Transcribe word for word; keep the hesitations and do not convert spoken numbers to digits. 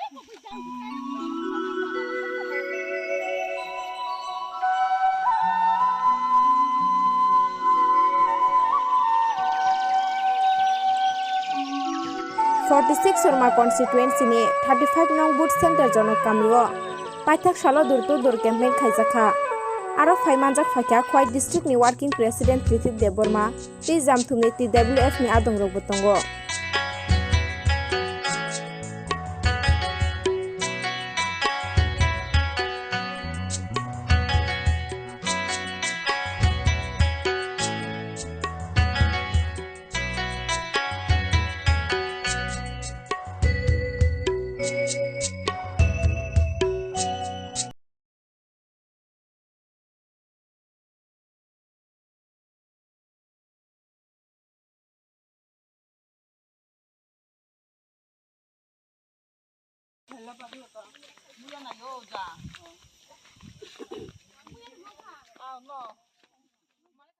Forty six Surma constituency ni thirty five nong booth center Jonok Kami o paithak salo door to door campaign khaijakha. Aro phai manjak phaikha Khowai district ni working president Prithip Debbarma tei Jamthumni T W F ni adongrokbo tongo.